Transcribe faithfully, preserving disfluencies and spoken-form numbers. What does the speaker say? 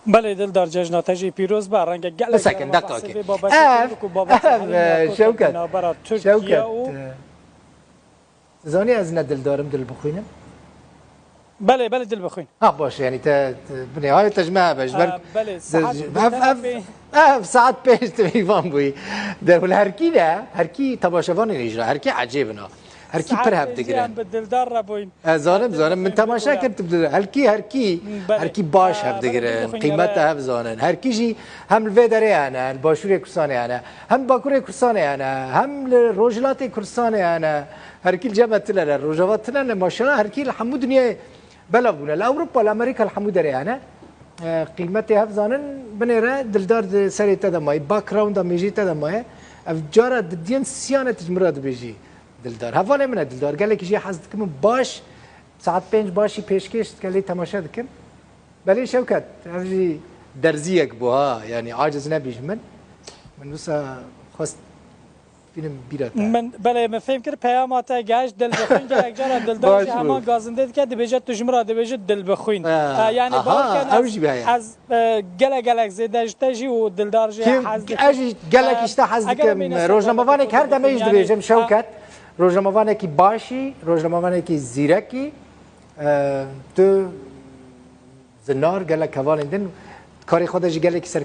Belê Dildar, cejna te jî pîroz be. Renge gelek Bisekin, jere deqakê. Basîvê babetê Ev, kurdek û babetê ev, herî navbera Tirkiye Şewket, û e, zanî ez ne dildarim dil bixwînim. Belê, belê, dil bixwîn. Ha, baş, yani te, te binê hayê te ji me hebe, ji ber Ha, belê, de- saet ji- deh ev, ev, pê- ev saet pênc tu vîvan bûyî. De hûn herkî ne, herkî temaşevanê ne jira, herkî ecêb in ha. Herkî pir hev digirin. Em bi Dildar re bûyn. Ez zanim, zanim, min temaşe kir, tu bi Dildar. Herkî, herkî, Belê. herkî baş Ha, hev digirin, bixwîn, qîmeta ya. Hev zanin. Herkî jî hem li vê derê hene, li başûrê Kurdistanê hene, hem li Başûrê Kurdistanê hene, hem li Rojhilatê Kurdistanê hene. Herkî li cem me tine ne, Rojava tine ne, maşallah, herkî li hemû dinyayê belav bûne. Li Ewropa, li Amerîka, li hemû derê hene. E, qîmetê hev zanin, binêre Dildar di serê te de maye, backgrounda mêjê te de maye. Ev cara didiyen siyane tu ji min re dibêjî Dildar. Hevalê min e Dildar, gelekî jê hez dikim û baş, saet pênc başî pêşkêş dike, lê temaşe dikim. Belê Şewket, ev jî derziyek bû ha, yanî aciz nebî ji min. Min wisa xwest bînim bîra te. Min, belê, min fêm kir peyama te geşt, dil bixwîn, gelek cara Dildar Baş jî bû. heman gazindê dike, dibêje tu ji min re dibêjî dil bixwîn. Ha, E, yani aha, bawer ken ew ez, jî heye. ez, e, gelek gelek zêde ji te jî û Dildar jî Kêm, hez dikim. ez jî gelekî ji te hez E, eger dikim. bîne Rojnamevanekî her demê jî yani, dibêjim Şewket. e, Rojnamevanekî başî, rojnamevanekî zîrekî. E, tu zinar gelek hevalên din karê xwe de jî gelekî ser